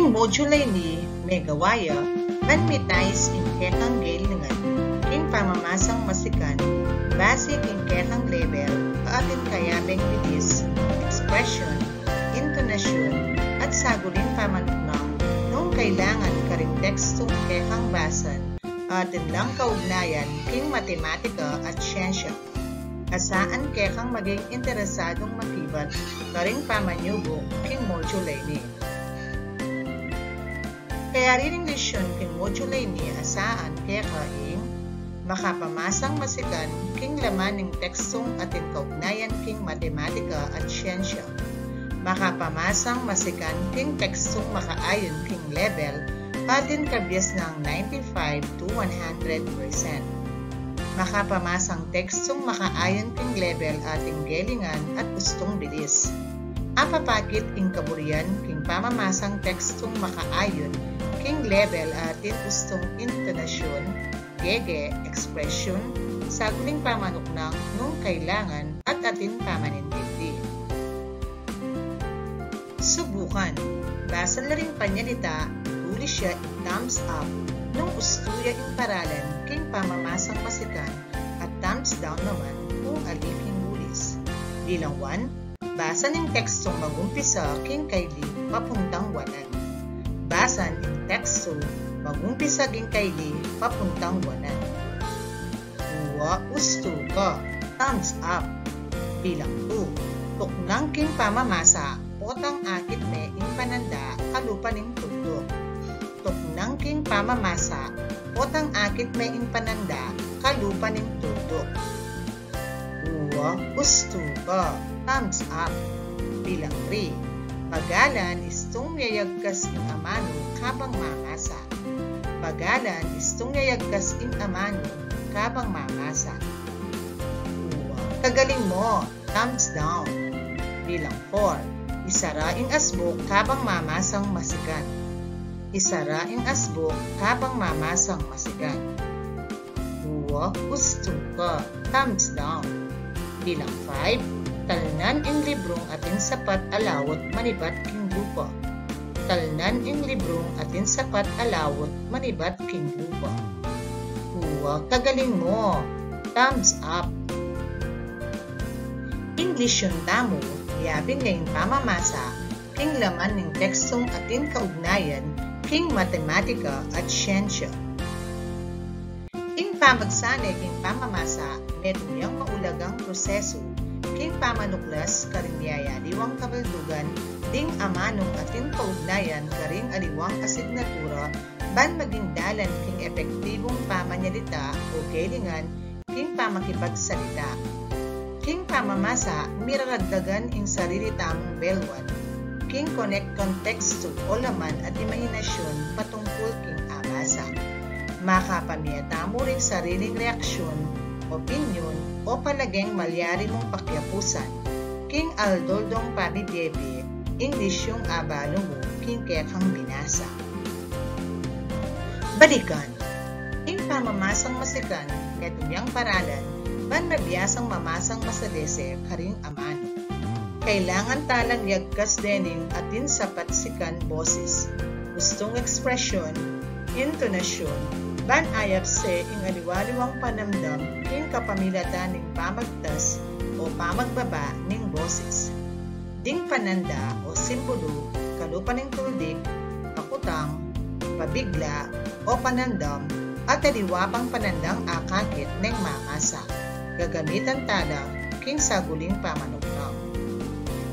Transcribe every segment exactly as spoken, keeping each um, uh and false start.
Module ini, megawa ya ban mitais ing kekang gelingan king pamamasang masikan base king kekang level, atin kayabeng bilis, ekspresyun, intonasyun, at saguling pamanuknang nung kailangan karing tekstung kekang basan, atin lang kaugnayan king matematika at siyensya. Asaan kekang maging interesadung makibat karing pamanyubuk king module ini. Kayari ring lesyun king module ini asaan keka ing makapamasang masikan king laman ning tekstung atin kaugnayan king matematika at siyensya. Makapamasang masikan king tekstung makaayun king level atin kabiasnang ninety-five to one hundred percent. Makapamasang tekstung makaayun king level atin gelingan at ustung bilis. Apapakit ing kaburian king pamamasang tekstung makaayun king level atin ustung intonasyun, gege, ekspresyun, saguling pamanuknang nung kailangan at atin pamanintindi. Subukan. Basa la ring panyalita, tulis ya ing thumbs up nung ustu ya ing paralan king pamamasang masikan at thumbs down naman kung ali king ulis. Bilang one, basa ning tekstung magumpisa king kaili papuntang wanan. Basa ning tekstu magumpisa king kaili papuntang wanan. Dua, ustu ka, thumbs up. Bilang two, tuknang king pamamasa, potang akit me ing pananda kalupa ning tulduk. Tuknang king pamamasa, potang akit me ing pananda kalupa ning tulduk. Dua, ustu ka, thumbs up. Bilang three, bagalan istung yayagkas ing amanu kabang mamasa. Bagalan istung yayagkas ing amanu kabang mamasa. Dua, kagaling mo, thumbs down. Bilang four, isara ing asbuk kabang mamasang masikan. Isara ing asbuk kabang mamasang masikan. Dua, ustu ka, thumbs down. Bilang five, talnan ing librung atin sapat a lawut manibat king lupa. Talnan ing librung atin sapat a lawut manibat king lupa. Dua, kagaling mo, thumbs up. Ing lesyun tamu, yabin ya ing pamamasa king laman ning tekstung atin kaugnayan king matematika at siyensya. Ing pamagsane king pamamasa, metung yang maulagang prosesu king pamanuklas karing miyayaliwang kabaldugan ding amanung atin kaugnayan karing aliwang asignatura ban maging dalan king epektibung pamanyalita o gelingan king pamakipagsalita. King pamamasa, miraragdagan ing sarili tamung belwan king konek-, kontekstu o laman at imahinasyun patungkul king abasa. Makapamie tamu ring sariling reaksyun, opinyun, o palageng malyari mung pakiapusan king aldo-aldong pabibie-bie ing lesyung abalu mu king kekang binasa. Balikan. Ing pamamasang masikan, metung yang paralan ban mabiasang mamasang masalese karing amanu. Kailangan talang yagkas dening atin sapat sikan boses, ustung ekspresyun, intonasyun, ban ayap se ing aliwa-liwang panamdam king kapamilatan ning pamagtas o pamagbaba ning boses. Ding pananda o simbulu kalupa ning tuldik, pakutang, pabigla, o panandam, at aliwa pang panandang akakit neng mamasa, gagamitan tala king saguling pamanuknang.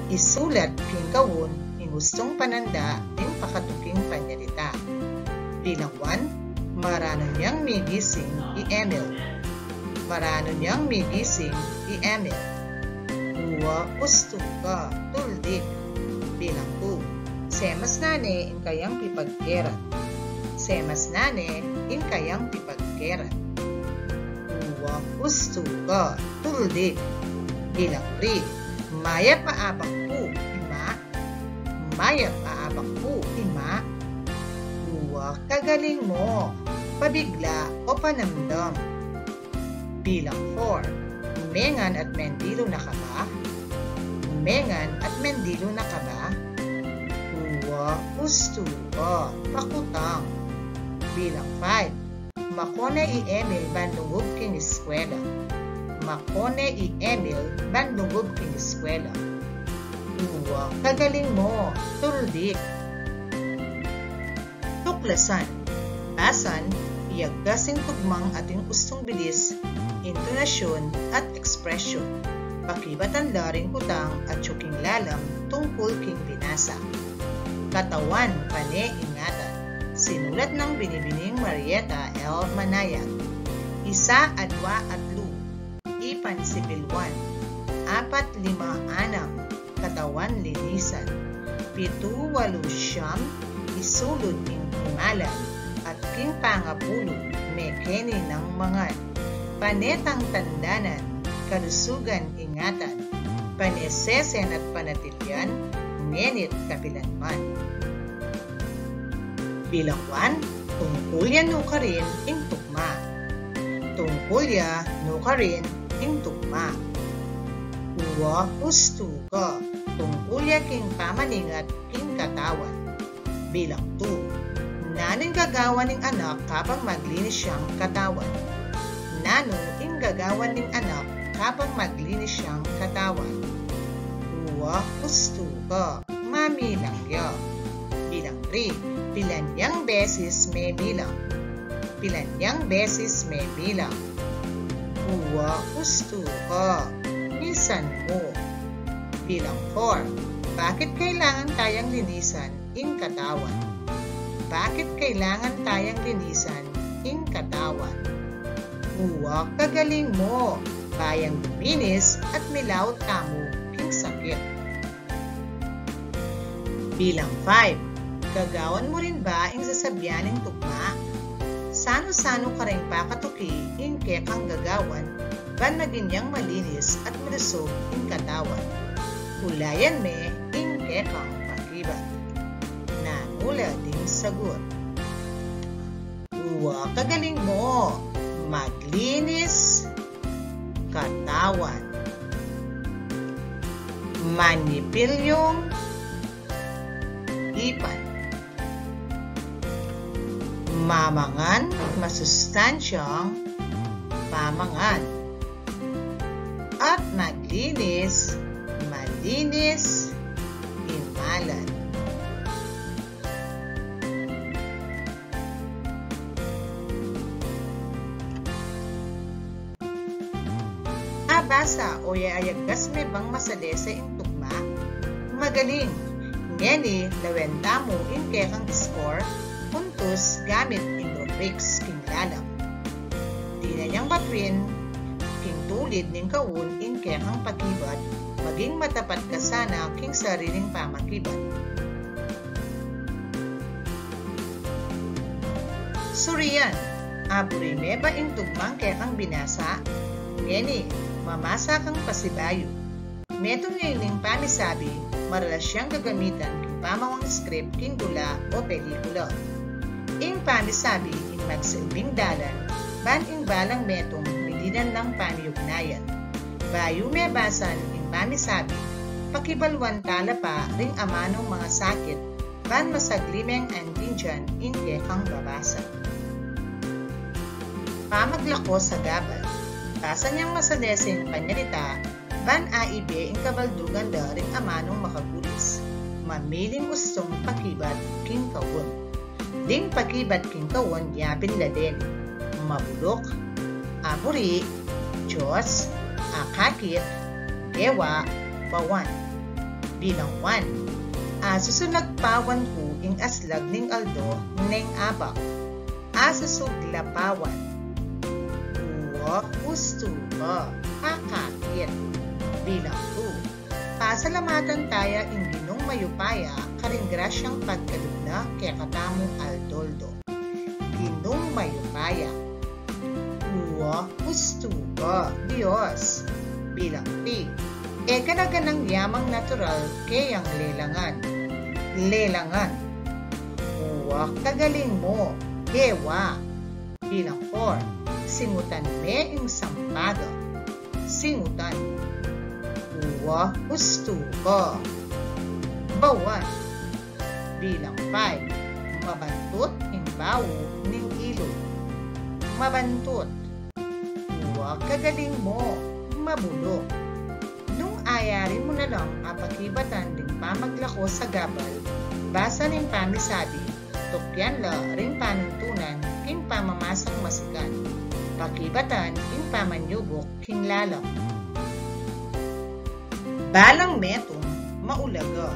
Isulat king kaun ing ustung pananda ding pakatuking panyalita. Bilang one, maranun yang migising i Emil. Maranun yang migising i Emil. Dua, ustu ka, tuldik. Bilang two, semasnan ne ing kayang pipagkeran. Semasnan ne ing kayang pipagkeran. Dua, ustu ka, tuldik. Bilang three, mayap a abak pu, ima. Mayap a abak pu, ima. Dua, kagaling mo, pabigla o panamdam. Bilang four, mengan at mendilu na ka ba? Mengan at mendilu na ka ba? Dua, Uwa, ustu ka, pakutang. Bilang five. Makone i Emil ban lungub king eskwela. Makone i Emil ban lungub king eskwela. Uwa, kagaling mo, tuldik. Tuklasan. Basan, iyagkas ing tugmang atin ustung bilis, intonasyun, at ekspresyun. Pakibatan la ring kutang atiu king lalam tungkul king binasa. Katawan, pane, ingatan. Sinulat nang Binibining Marieta L. Manayag. Isa, adwa, atlu. Ipan, sipil one. Apat, lima, anam. Katawan, linisan. Pitu, walu, siyam, isulud ing imalan, at king pangapulu, mekeni nang mangan. Pane tang tandanan, kalusugan ingatan, pane sesen at panatilian, ngeni't kapilanman. Bilang one, tungkul ya nukarin ing tugma. Tungkul ya nukarin ing tugma. Uwa, ustu ka, tungkul ya king pamaningat king katawan. Bilang two, nanu ing gagawan ning anak kabang maglinis yang katawan? Nanu ing gagawan ning anak kabang maglinis yang katawan? Uwa, ustu ka, mamilang ya. Bilang three, pilan yang beses memilang? Pilan yang beses memilang? Uwa, ustu ka, misan mu. Bilang four, bakit kailangan tayang linisan ing katawan? Bakit kailangan tayang linisan ing katawan? Uwa, kagaling mo, bayang luminis at milaut tamu king sakit. Bilang five, gagawan mu rin ba ing sasabian ning tugma? Sanu-sanu karing pakatuki ing kekang gagawan ban maging yang malinis at malusug ing katawan? Ulayan me ing kekang pakibat. Nanu la ding sagut? Uwa, kagaling mo, maglinis katawan. Manipil yung ipan. Mamangan masustansyang pamangan. At maglinis, malinis, imalan. Abasa o ya ayagkas me bang masalese ing tugma? Magaling! Ngeni, lawen tamu ing kekang score, puntus gamit ing rubrics king lalam. Dinan yang batuin king tulid ning kaun ing kekang pakibat, maging matapat ka sana king sariling pamakibat. Surian, aburi me ba ing tugmang kekang binasa? Ngeni, mamasa kang pasibayu. Metung ya ining pamisabi, maralas yang gagamitan king pamawang script king dula o pelikula. Ing pamisabi ing magsilbing dalan ban ing balang metung midinan lang pamiyugnayan. Bayu me basan ing pamisabi, pakibaluan tala pa ring amanung mangasakit ban masagli meng aintindian ing kekang babasa. Pamaglako sa gabal. Basan yang masalese ing panyarita ban aibe ing kabaldugan da ring amanung makagulis. Mamiling ustung pakibat king kaun. Ding pakibat king kaun yapin la deni: mabuluk, aburi, Dios, akakit, gewa, bawan. Bilang one, asusulagpawan ku ing aslag ning aldo neng abak. Asusuglapawan. Uwa, ustu ka, akakit. Bilang two, pasalamatan taya ing Ginung mayupaya karing grasyang pagkalub na kekatamu aldo-aldo. Ginung mayupaya. Uwa, ustu ka, Dios. Bilang three, e ka na ganang yamang natural keyang lelangan. Lelangan. Uwa, kagaling mu, gewa. Bilang four, singutan me ing sampaga. Singutan. Uwa, ustu ka, bawan. Bilang five, mabantut ing bau ning ilug. Mabantut. Uwa, kagaling mu, mabuluk. Nung ayari mu na lang apakibatan ding pamaglako sa gabal, basa ning pamisabi, tukyan la ring panuntunan king pamamasang masikan. Pakibatan ing pamanyubuk king lalam. Balang Metung, Maulaga.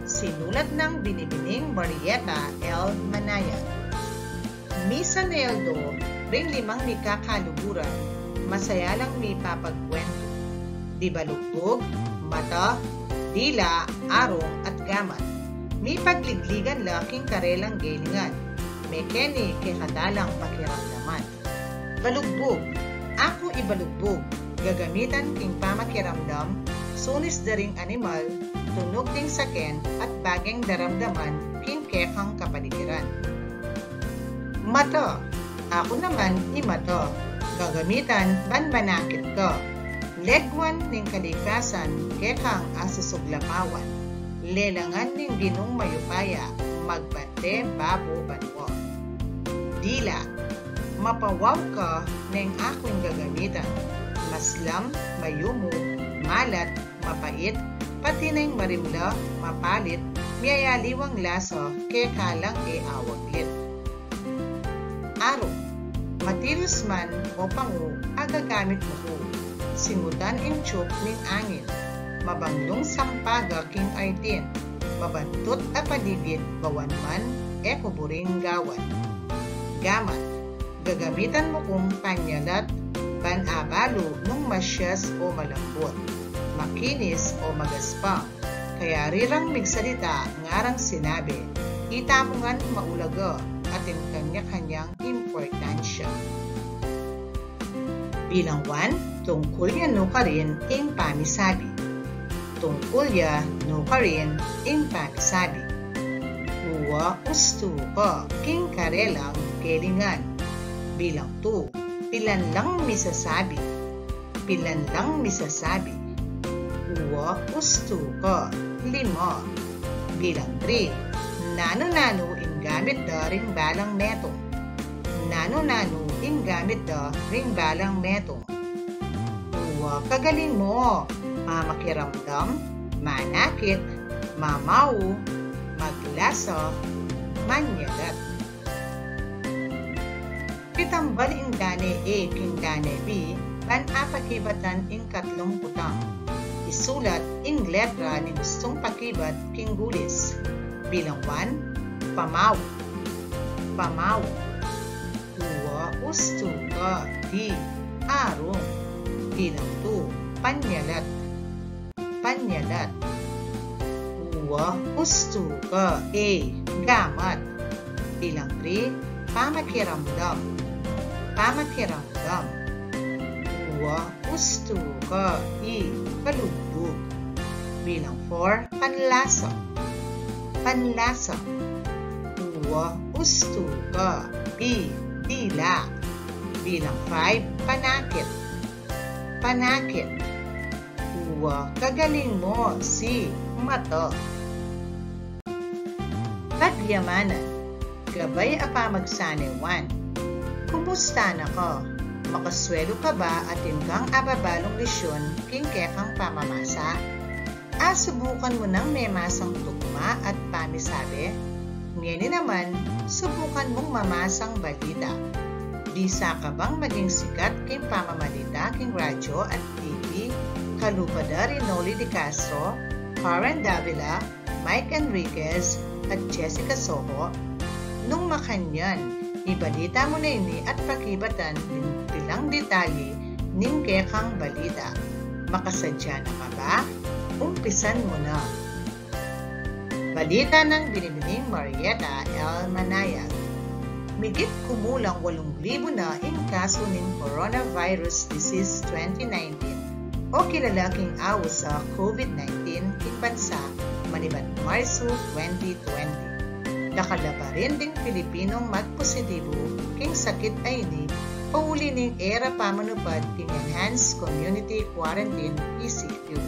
Sinulat nang Binibining Marieta L. Manayag. Misan a aldo, ring limang mikakaluguran, masaya lang mipapagkwentu. Di balugbug, mata, dila, arung, at gamat. Mipagligligan la king karelang gelingan. Mekeni kekatalang pakiramdaman. Balugbug. Aku i balugbug. Gagamitan king pamakiramdam, sunis da ring animal, tunug ding saken at bageng daramdaman king kekang kapaligiran. Mata. Aku naman i mata. Gagamitan ban manakit ka. Legwan ning kalikasan kekang asusuglapawan. Lelangan ning Ginung mayupaya, magbante babo banwa. Dila. Mapawaw ka neng aku ing gagamitan. Maslam, mayumu, malat, mapait, pati neng marimla, mapalit, miyayaliwang lasa, keka lang e awaglit. Arung. Matirus man o pangu, agagamit mu ku. Singutan ing tiyup ning angin. Mabanglung sampaga king artin. Mabantut a paligid, bawan man, e ku buring gawan. Gamat. Gagamitan mu kung panyalat ban abalu nung masyas o malambut, makinis o magaspang. Kayari rang migsalita ngarang sinabi, itamu ngan maulaga at ing kanya-kanyang importansya. Bilang one, tungkul ya nukarin ing pamisabi. Tungkul ya nukarin ing pamisabi. Uwa ustu ka king karelang gelingan. Bilang two, pilan lang misasabi. Pilan lang misasabi. Uwa ustu ka. Lima. Bilang three, nanu-nanu ing gamit da ring Balang Metung. Nanu-nanu ing gamit da ring Balang Metung. Uwa kagaling mu, mamakiramdam, manakit, mamau, maglasa, manyalat. Pitambal ing dane A king dane B, ban apakibatan ing katlung kutang. Isulat ing letra ning gustung pakibat king gulis. Bilang one, pamau. Pamau. Uwa ustu ka. D, arung. Bilang two, panyalat. Panyalat. Uwa ustu ka. A, gamat. Bilang three, pamakiramdam. Pamakiramdam. Uwa ustu ka. E, kalugbug. Bilang four, panlasa. Panlasa. Uwa ustu ka. B, dila. Bilang five, panakit. Panakit. Uwa kagaling mu. C, mata. Pagyamanan. Gabay a pamagsane one. Kumusta na ka? Makaswelu ka ba atin kang ababalung lesyun king kekang pamamasa? Asubukan mu nang memasang tugma at pamisabi? Ngeni naman, subukan mung mamasang balita. Bisa ka bang maging sikat king pamamalita king radyo at T V, kalupa da ri Noli de Castro, Karen Davila, Mike Enriquez, at Jessica Soho? Nung makanyan, ibalita mu na ini at pakibatan ing pilang detalye ning kekang balita. Makasadya na ka ba? Umpisan mu na. Balita nang Binibining Marieta L. Manayag. Migit kumulang walung libu na ing kasu ning coronavirus disease twenty nineteen o kilala king awis a COVID nineteen king bansa manibat Marso twenty twenty. Dakal la pa rin ding Pilipinong magpositibu king sakit a ini pauli ning e ra pamanupad king enhanced community quarantine, E C Q.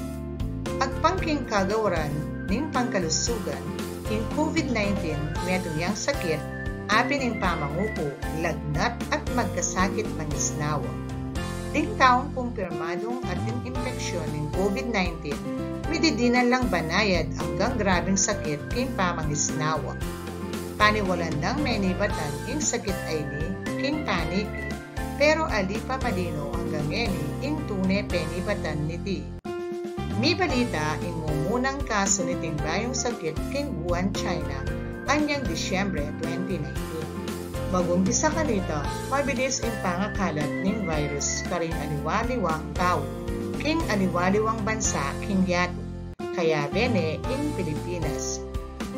Agpang king kagawaran ning pangkalusugan, Ing COVID nineteen, metung yang sakit, apin ing pamanguku, lagnat at magkasakit mangisnawa. Ding taung kumpirmadung atin impeksyon ning COVID nineteen, mididinan lang banayad anggang grabing sakit king pamangisnawa. Paniwalan dang menibatan ing sakit a ini king paniki, pero ali pa malino anggang ngeni ing tune penibatan niti. Mibalita ing mumunang kasu niting bayung sakit king Wuhan, China, anyang Disyembre twenty nineteen. Magumpisa kanita, mabilis ing pangakalat ning virus karing aliwa-liwang tau king aliwa-liwang bansa king yatu, kayabe ne ing Pilipinas.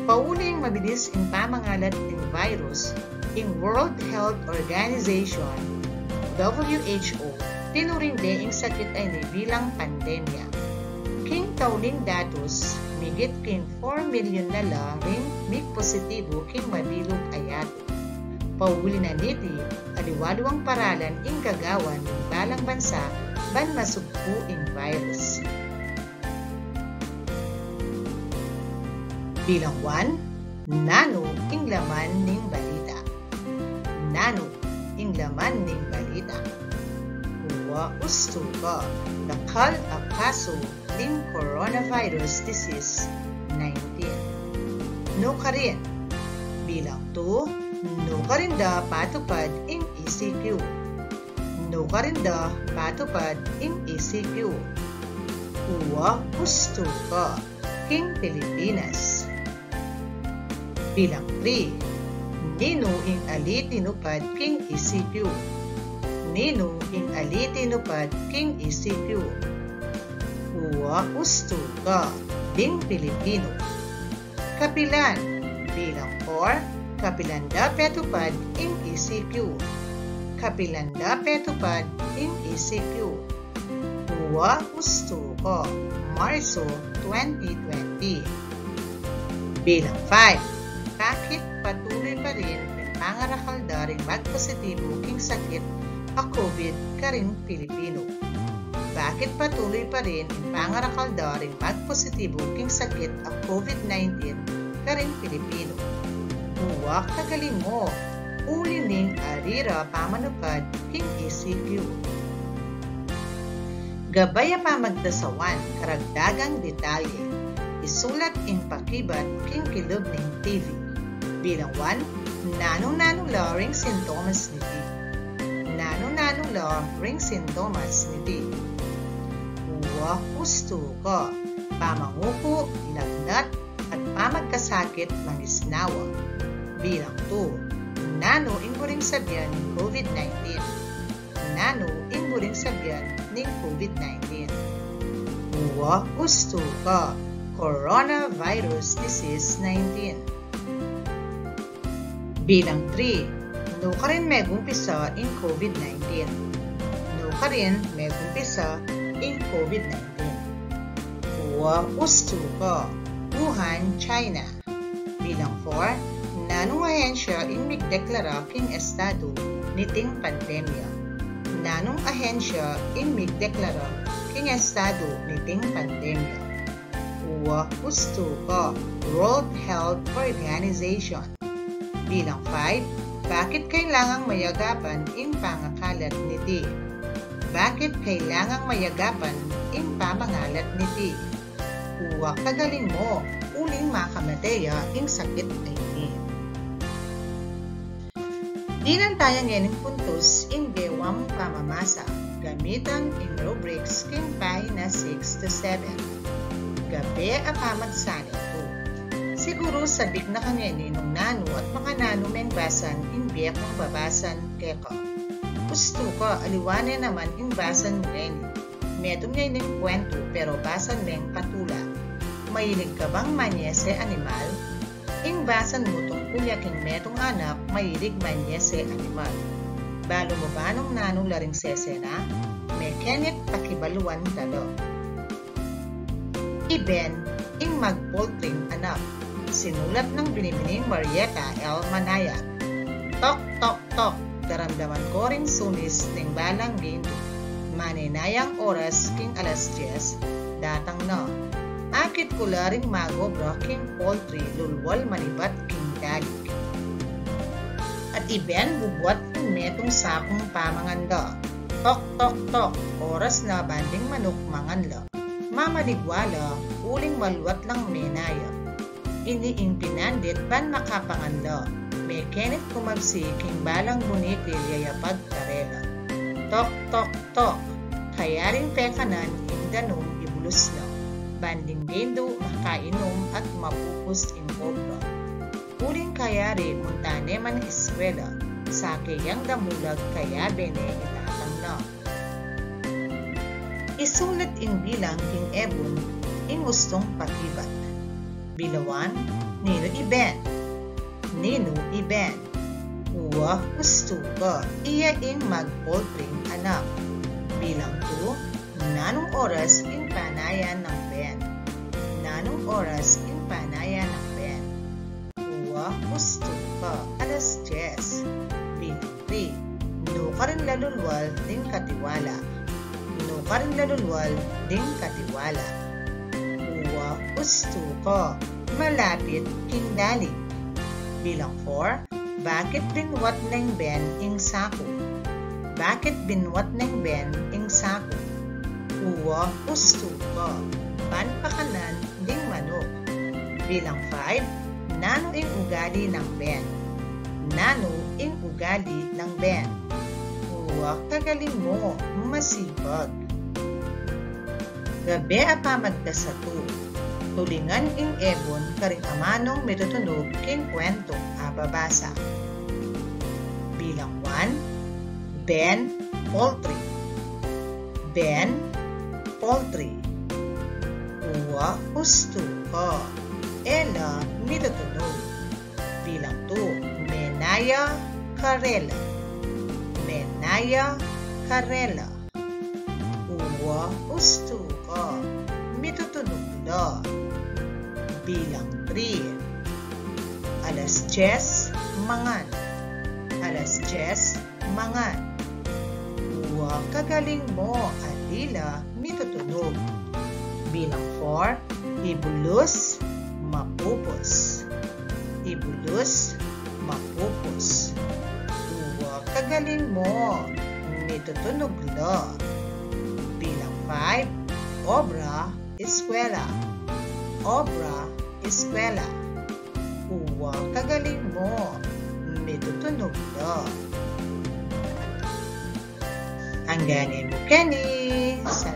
Pauli ing mabilis ing pamangalat ning virus, ing World Health Organization, W H O, tinuring de ing sakit a ini bilang pandemya. King tauling datus, migit king four milyon na la ring migpositibu king mabilug a yatu. Pauli na niti, aliwa-liwang paralan ing gagawan ning balang bansa ban masugpu ing virus. Bilang one, nanu ing laman ning balita? Nanu ing laman ning balita? Uwa, ustu ka, dakal a kasu ning coronavirus disease nineteen. Nukarin? Bilang two, nukarin da patupad ing E C Q? Nukarin da patupad ing E C Q? Uwa, ustu ka, king Pilipinas. Bilang three, ninu ing ali tinupad king E C Q? Ninu ing ali tinupad king E C Q? Uwa, ustu ka, ding Pilipinu. Kapilan? Bilang four, kapilan da petupad ing E C Q? Kapilan da petupad ing E C Q? Uwa, ustu ka, Marso twenty twenty. Bilang five, bakit patuloy pa rin ing pangarakal da ring magpositibu king sakit a COVID karing Pilipinu? Bakit patuloy pa rin ing pangarakal da ring magpositibu king sakit a COVID nineteen karing Pilipinu? Uwa, kagaling mu, uli ning ali ra pamanupad king E C Q. Gabay a pamagdasawan, karagdagang detalye, isulat ing pakibat king kilub ning T V. Bilang one, nanu-nanu la ring sintomas niti? Nanu-nanu la ring sintomas niti? Uwa, ustu ka, pamanguku, lagnat, at pamagkasakit mangisnawa. Bilang two, nanu ing buring sabian ning COVID nineteen? Nanu ing buring sabian ning COVID nineteen? Uwa, ustu ka, coronavirus disease nineteen. Bilang three, nukarin megumpisa ing COVID nineteen? Nukarin megumpisa ing COVID nineteen? Uwa, ustu ka, Wuhan, China. Bilang four, nanung ahensya ing migdeklara king estadu niting pandemya? Nanung ahensya ing migdeklara king estadu niting pandemya? Uwa, ustu ka, World Health Organization. Bilang five, bakit kailangang mayagapan ing pangakalat niti? Bakit kailangang mayagapan ing pamangalat niti? Uwa, kagaling mu, uling makamate ya ing sakit a ini. Dinan taya ngening puntus ing bewang pamamasa, gamitan ing rubrics king pahina six to seven. Gabe a pamagsanit ku. Siguru sabik na ka ngeni nung nanu at makananu meng basan ing bie kung babasan keka. Ustu ka, aliwa ne naman ing basan mu ngeni. Metung ya ining kwentu, pero basan meng patula. Mahilig ka bang manyese animal? Ing basan mu tungkul ya king metung anak mahilig manyese animal. Balu mu ba nung nanu la ring sesena? Mekeng pakibaluan ta la. Iben ing magpultring anak. Sinulat nang Binibining Marietta L. Manayag. Tok, tok, tok, daramdaman ko ring sunis ning balang ginto. Manenayang oras king alas dyes, datang na. Akit ku la ring mag-obra king poultry, lulwal manibat king dalig. At i Ben bubuat king metung sakung pamangan la. Tok, tok, tok, oras na ban ding manuk mangan la. Mamaligwa la, uling maluat lang menaya. Ini ing pinandit ban makapangan la. Mekenit kumabsi king balang bunikil ya yapag karela. Tok, tok, tok. Kayaring pekanan ing danum ibulus la. Ban ding bindu makainum at mapupus ing obra. Uling kayari munta ne man eskwela. Sake yang damulag kayabe ne itatang na. Isulat ing bilang king ebun ing ustung pakibat. Bilang one, ninu i Ben? Ninu i Ben? Uwa, ustu ka, iya ing mag-poultry ing anak. Bilang two, nanung oras ing panayan nang Ben? Nanung oras ing panayan nang Ben? Uwa, ustu ka, alas dyes. Bilang three, nukarin la lulwal ding katiwala? Nukarin la lulwal ding katiwala? Uwa, ustu ka, malapit king dalig. Bilang four, bakit binwat neng Ben ing saku? Bakit binwat neng Ben ing saku? Uwa, ustu ka, ban pakanan ding manuk. Bilang five, nanu ing ugali nang Ben? Nanu ing ugali nang Ben? Uwa, kagaling mu, masipag. Gabe a pamagkasatu. Tulingan ing ebun karing amanung mitutunug king kwentung ababasa. Bilang one, Ben, poultry. Ben, poultry. Uwa, ustu ka, e la mitutunug. Bilang two, menaya, karela. Menaya, karela. Uwa, ustu ka, mitutunug la. Bilang three, alas dyes, mangan. Alas dyes, mangan. Uwa, kagaling mu, ali la mitutunug. Bilang four, ibulus, mapupus. Ibulus, mapupus. Uwa, kagaling mu, mitutunug la. Bilang five, obra, eskwela. Obra, eskwela. Uwa, kagaling mu, mitutunug la. Angga ne mu keni, sa